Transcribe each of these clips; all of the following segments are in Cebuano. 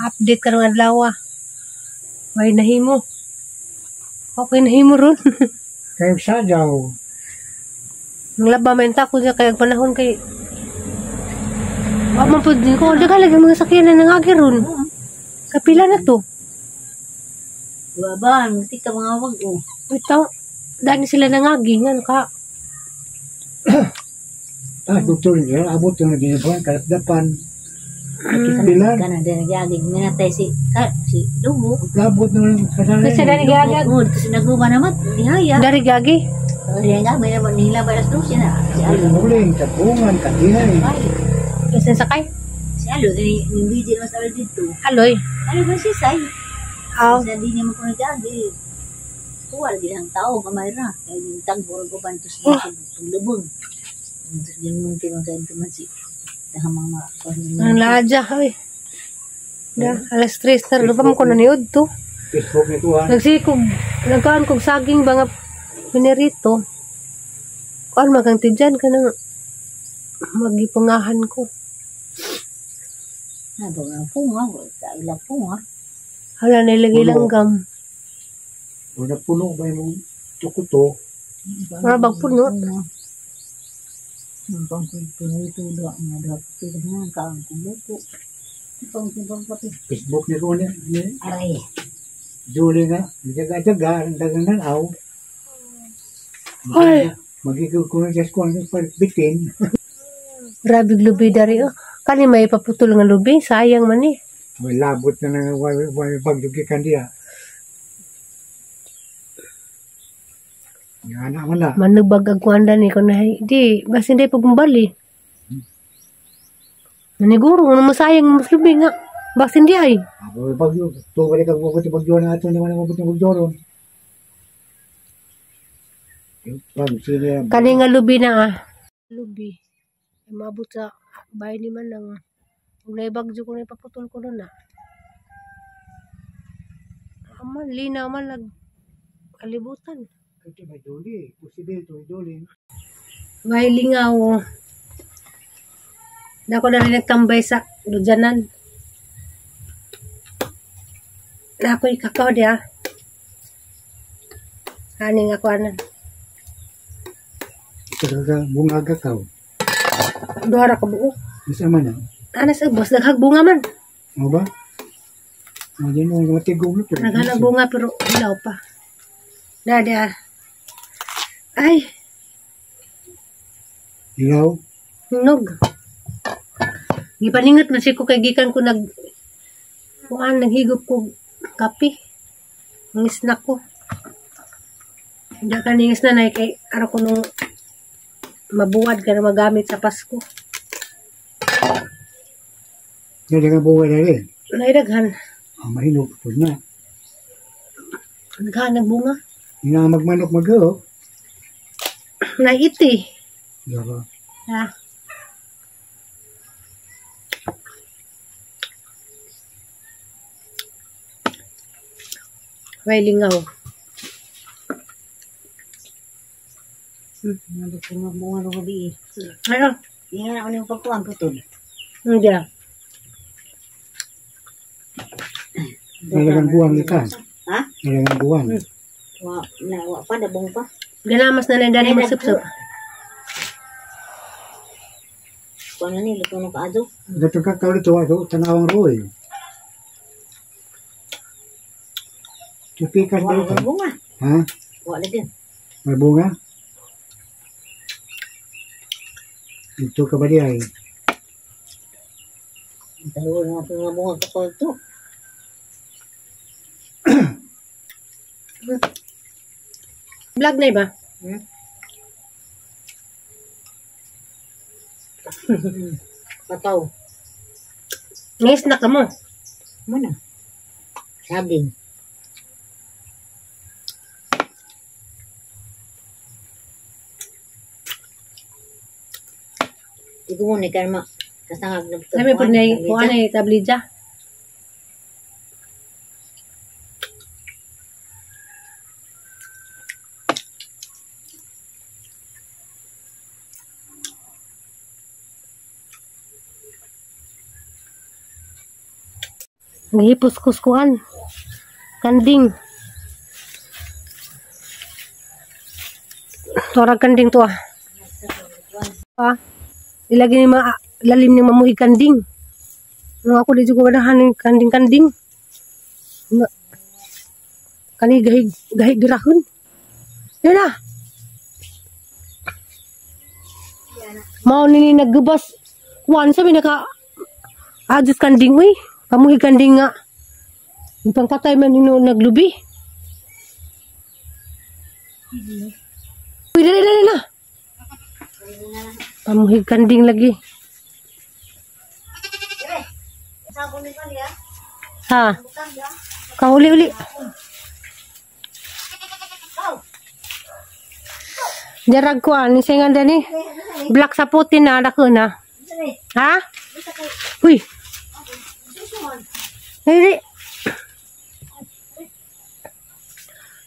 Update karong adlaw. Way nahimo. Okay nahimo ron. Kay sadyaw. Naglaba man ta ko siya kay ang panahon kay wa man pud ko daghan lagi mga sakyanan na nangagi ron. Kapila na to. Wa ba, hindi ka mga wag oh. Ito, dani sila nangagi ngan ka. Ah, doktor niya, abot yung naginibuhan, kalapdapan. Pila? Kana din nagyagig minatay si ka, si Dugo. Labot na lang kasalanan. Kasi dani gagi. Oh, kasi naguba naman, nihaya. Dari gagi. Kaya nga, may naman nila ba alas 12 na. Si Alo. Muling, tapungan, katihay. Ay, Kasi sakay. si Alo, ni ni busy naman sa Alo dito. Haloy. Ano ba si Sai? Aw. Sa di niya mo kung nagagi. Kuha lagi lang tao, kamay ra. Kaya yung tagbo, ko bantos na sa paglubog. Bantos din mo tinong sa intuman si Tahamang mga Ang laadya, oy. Da, alas 3 na rin pa mo ko naniod to. Facebook nito ha. Nagsikog, nagkaan kog saging ba nga pinirito. Kuan magang tidyan ka nang magipangahan ko. Na ba nga punga, sa ila punga. Hala nilagay langgam. O napuno ba yung tukuto? Mura bag puno. Ang pang puno ito do nga do pito nga kaang kumuko. Pang pang kape. Facebook nito ni ni Aray. Julie nga, jaga-jaga, ang dagang nanaw. Ay, Magiging ko na sa school, bitin. grabe lubi dari oh. Kani may paputol nga lubi, sayang man eh. May labot na nang way bagyo gikan diya. Nga anak man na. Manubag ang kuanda ni ko na di basta hindi pa gumbali. Naniguro nga masayang mas lubi nga. Basta hindi ay. Ako may bagyo. Tuwa ka mabuti bagyo na ato naman mabuti bagyo ron. Yung pag sila Kani nga lubi na ah. Lubi. Ay, maabot sa bahay ni Manang. Kung naibagyo ko na ipaputol ko nun ah. Aman, linaw man nag kalibutan. Ito may duli. Posible ito may duli. May lingaw. Dako na rin nagtambay sa Ludjanan. Na ako'y kakao di ah. Aning ako anan. Ito ka bunga kakaw. Duha ra ka buo. Isa man na. Anas ay boss daghag bunga man. Ano ba? Ang yan ang matigong ito. Daghan ang bunga pero hilaw pa. Dadi ah. Ay, Hilaw. hinog. Gipaningot man siya ko kay gikan ko nag kuan naghigop ko kape. Ang snack ko. Hindi ka ningis na nay kay araw ko nung mabuwad ka na magamit sa Pasko. Dali nga bunga dali. Naidaghan. Ang mahinog po na. Naghan ang bunga. Nga magmanok mag-o. Naiti. Diba? Ha. May lingaw. Nga do punga bunga ro gabi. Ano? Ingan ako niyong pagkuhan putol. Hindi ah. Nalagang buwan ka. Ha? Nalagang buwan. Wa na wa pa dabong pa. Ganamas na lang dani magsupsup. Kuan na ni luto no kaadto. Ito ka kaulito ato tanawang roy. Tupikas Wa ba ito? ra bunga. Ha? Wa lagi. May bunga? Ito ka ba di ay? Dalawa na nga bunga ka to. Vlog na iba? Hmm? Pataw. May snack ka mo. Muna. Saging. Di ko muna kaya ma kasangag na Dami po na kuha na tablidya. Naghipos kuskuan. Kanding. Torag kanding to ah. Ah. Ilagi ni mga lalim ni mamuhi kanding. Nung ako di ko ganahan ng kanding-kanding. Kani gahig gahig dirahon. Yun na. Mao ni naggubas. Kuan sa naka adjust kanding uy. Pamuhi kanding nga. Ipangpatay man hino naglubi. Uy, dali dali na. Pamuhi kanding lagi. Ha. Kahuli-uli. Jarag ko ni singan dani. Black sa puti na dako na. Ha? Uy. Dili.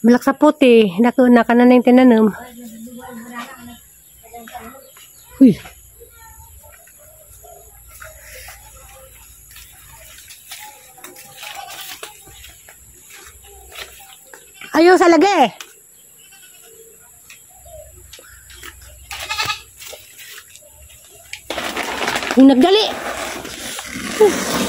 Black sa puti dako na kanan yung tinanom. Uy. Ayo sa lagi. Yung nagdali.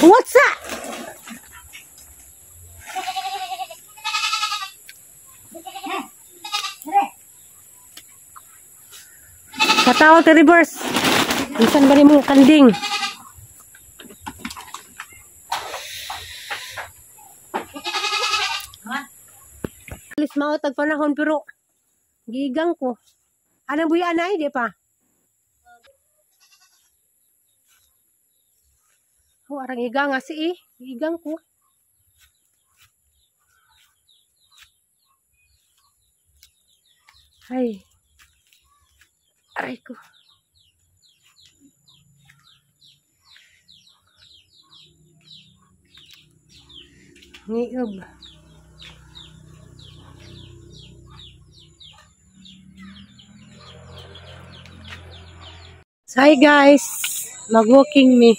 What's that? Katawag ka reverse. Isan ba rin mong kanding? Alis maotag panahon pero gigang ko. Anong buya anay? Di pa? Oh, arang igang nga si eh. Gigang ko. Ay. Aray ko. Ngiob. So, hi guys. Mag-walking me.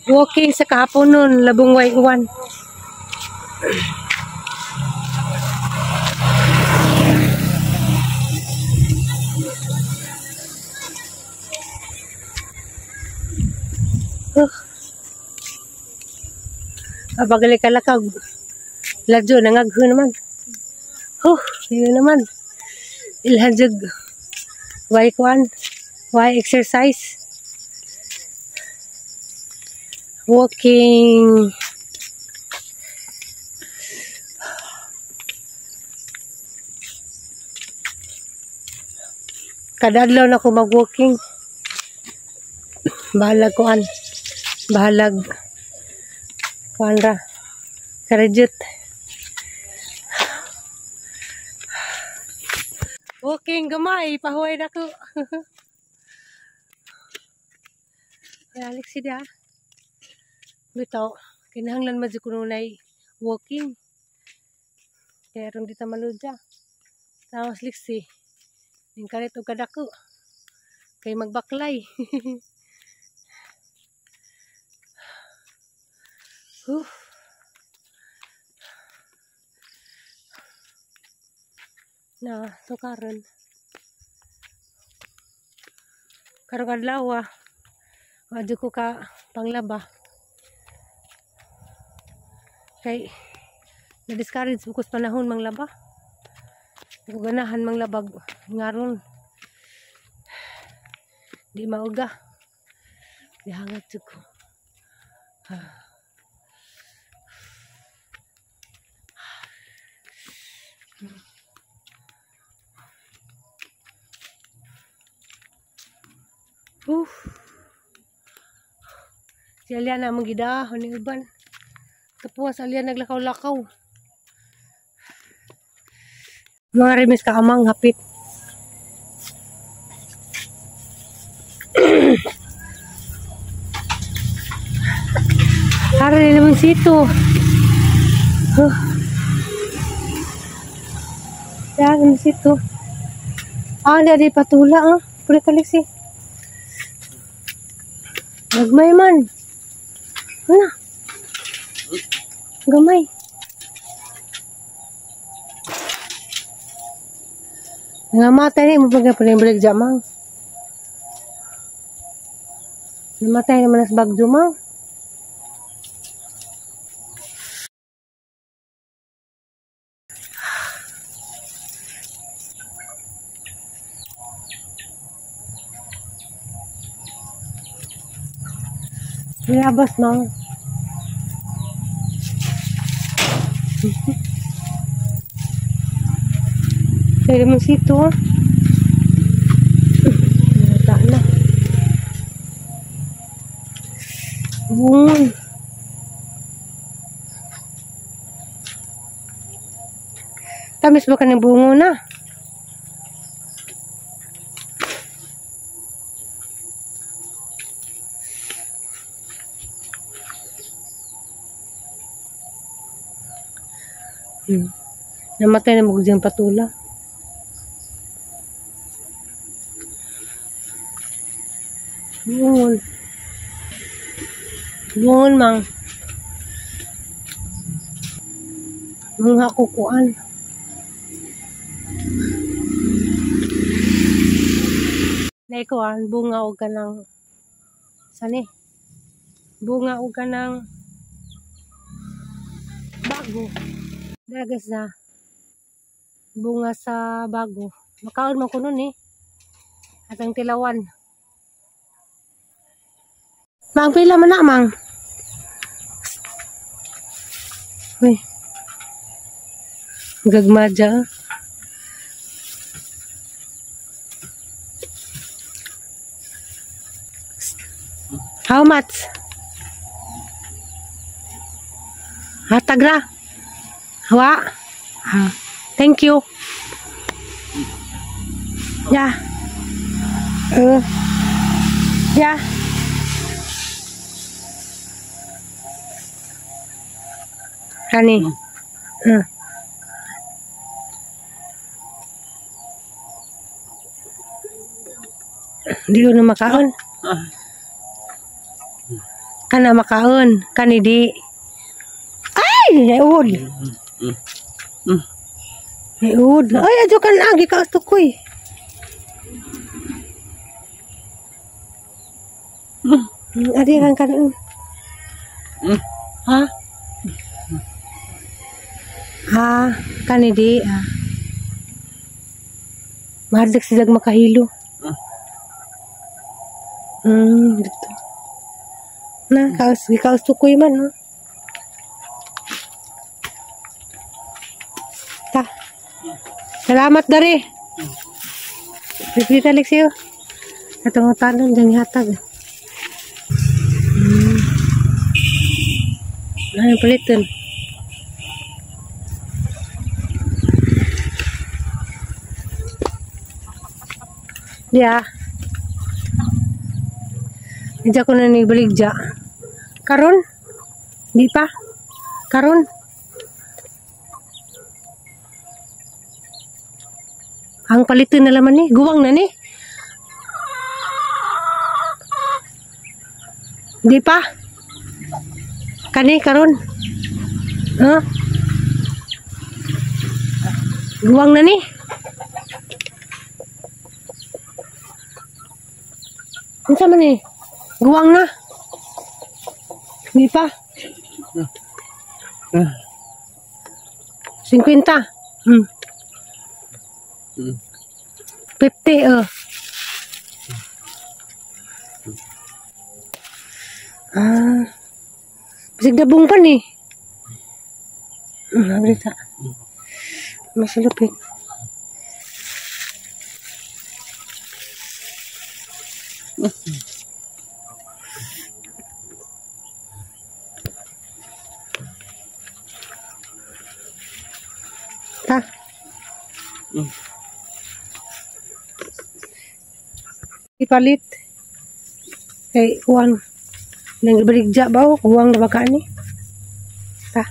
Walking sa kahapon nun, labong way uwan. Abagali kalakag. Ladyo, nangagho naman. Huh, yun naman. Ilhan jug. Why kuan? Why exercise? Walking. Kada adlaw na ko mag-walking. Bahalag kuan. Bahalag kuan ra. Karejut. Walking gamay, pahuway na ko. Ay, Alex siya. Bitaw, kinahanglan man jud kuno nay walking. Kaya ron di ta maludya. Tawas liksi. Ning kalit og kadako. Kay magbaklay. Huh. Na, so karon. Karong adlaw, wadyo ko ka panglaba. Kay na-discourage mo ko sa panahon manglaba. Di ko ganahan manglabag ngaron. Di mauga. Dihangat jud ko. Si Aliana among gidahon ni uban. Tapos Aliana naglakaw-lakaw. Mga remis ka amang hapit. Hari naman sito. Huh. Yan sito. Ah, dari patula ah. Pwede talik si. Nagmay man. Ano? Gamay. Namatay na mo pag balik jamang. Namatay naman sa bagyo mang. Nilabas mang. Pwede mo sito. Nata na. Bungon. Tamis ba ka ng bungo na? Namatay na magudyan patula. Bungon. Bungon mang. Mga kukuan. Naikuan, bunga o kanang sani. Bunga o kanang bago. Dagas na bunga sa bago. Makaon man ko nun eh. At ang tilawan. Mang, pila man na, mang? Uy. Gagmadya. How much? Hatagra. Hawa. Ha. Thank you. Yeah. Yeah. Kani. Di ko na makaon. Kana makaon. Kani di. Ay! Naiud. Naiud. Ay, adyo kan agi ka tukoy. Adi kan kan. Ha? Ha, kani di. Mahadlok si jag makahilo. Dito. Na, kaos tukoy man, no? Ta. Salamat dari. Repeat alik siyo. Atong tanon dyan hatag. Ano palitan? Ya. Diya ko na nibaligya. Karon? Di pa? Karon? Ang palitan na laman ni. Guwang na ni. Di pa? Kani karon? Ha? Guwang na ni. Unsa man ni? Guwang na. Di pa? 50. 50 oh. Ah. Bisig dabong pa ni. Abrita. Masulupit. Ta. Ipalit. Kay kuan. Nang ibaligya ba o? Kuwang na ba ka ni? Ta.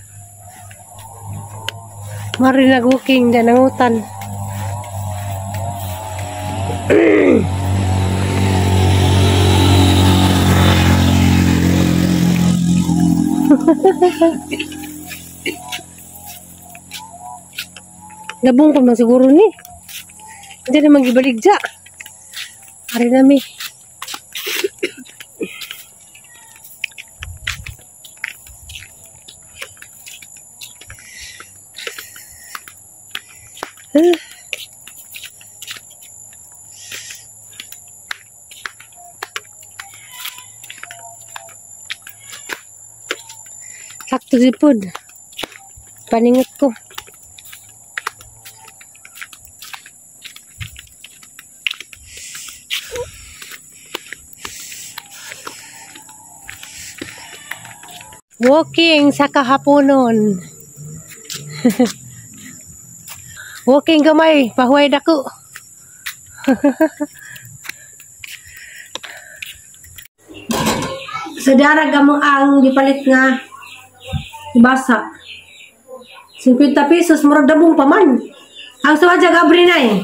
Mari nag-walking dyan nangutan. Labong pa man siguro ni. Hindi na magibaligja. Ari nami. Sakto sipod. Paningot ko. Walking sa kahaponon. Walking gamay, pahuway dako. Sa darag among ang gipalit nga basa. 50 pesos murag dabong pa man. Ang suwa jag abri na eh.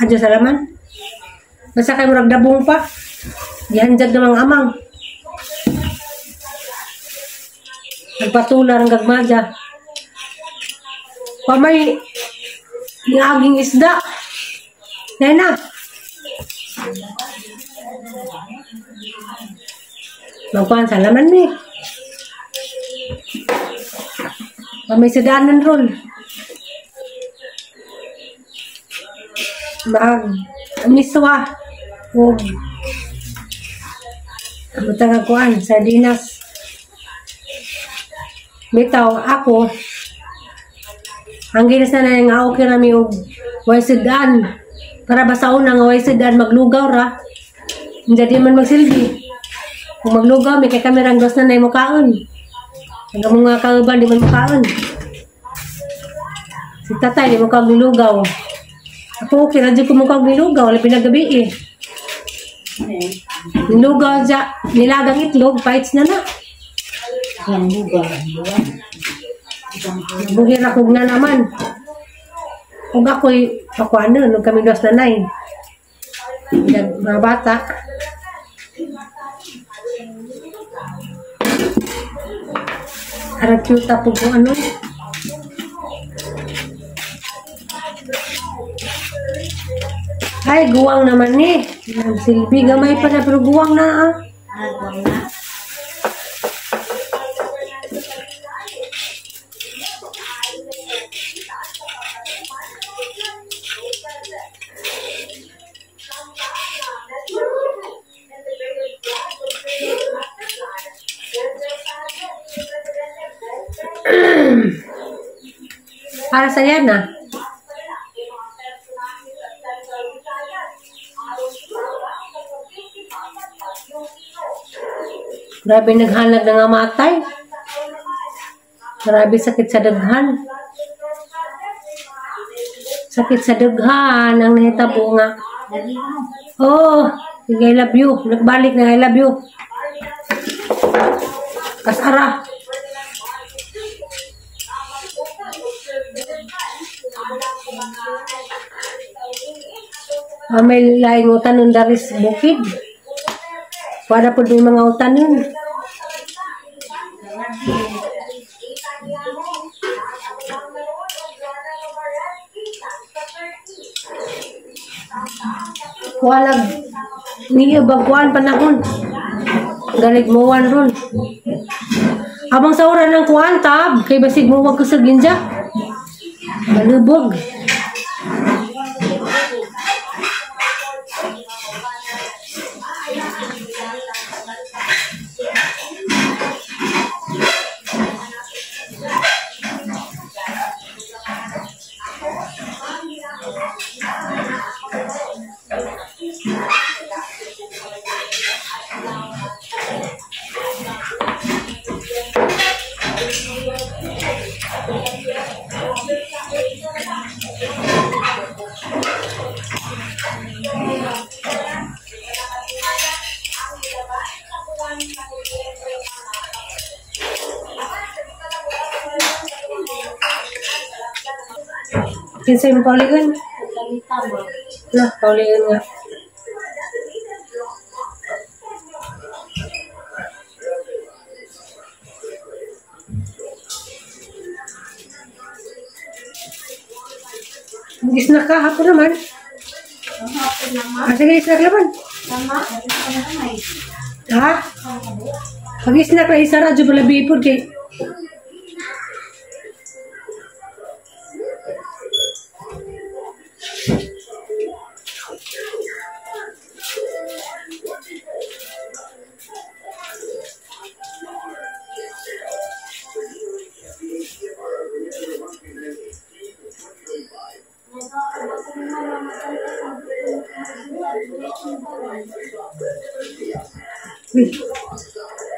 Adyo salaman. Basta kay murag dabong pa. Gihanjag namang amang. Nagpatular ang gagmadya. Pamay niaging isda. Nena. Magkuhan sa laman ni. Pamay sadanan ron. Mag miswa og butang kuan sardinas. Bitaw ako ang ginas na nga okay rami og way sudan para basta una nga way sudan maglugaw ra hindi man magsilbi kung maglugaw may kay kami rang dos na nay mukaon ang mga kauban di man mukaon si tatay di mo kag nilugaw. Ako okay ra jud ko mo kag nilugaw labi na gabi eh. Nilugaw ja nilagang itlog paits na na. Buhir ako na naman. Kung ako'y pakuano, nung kami dos nanay. Mga bata. Arag cute po kung ano. Ay, guwang naman eh. Silbi, gamay pa na, pero guwang na ah. Guwang na. Para sa yan na. Grabe naghanag na nga matay. Grabe sakit sa daghan. Sakit sa daghan ang nahitabo nga. Oh, sige, I love you. Nagbalik na I love you. Kasara. May laing utanon daris bukid. Wala po din mga utanon. Walag niya bagkuan panahon. Galig muwan ron. Abang sa oras ng kuan tab kay basig muwag ko sa ginja. Malubog. Kinsay mo paulion? Na, paulion nga. Mag-snack ka hapon naman. Ah, sige, snack laman. Ha? Pag-snack na isa radyo pala bipod kay.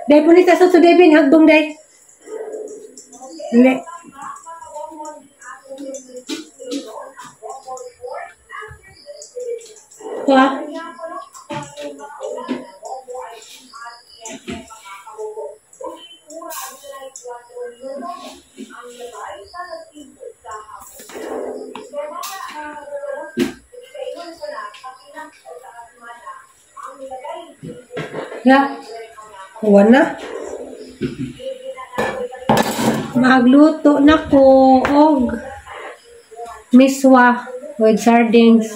Day punita sa today bin hagbong day. Dili. Wa. Ya. Kuha na. Magluto na ko og miswa with sardines.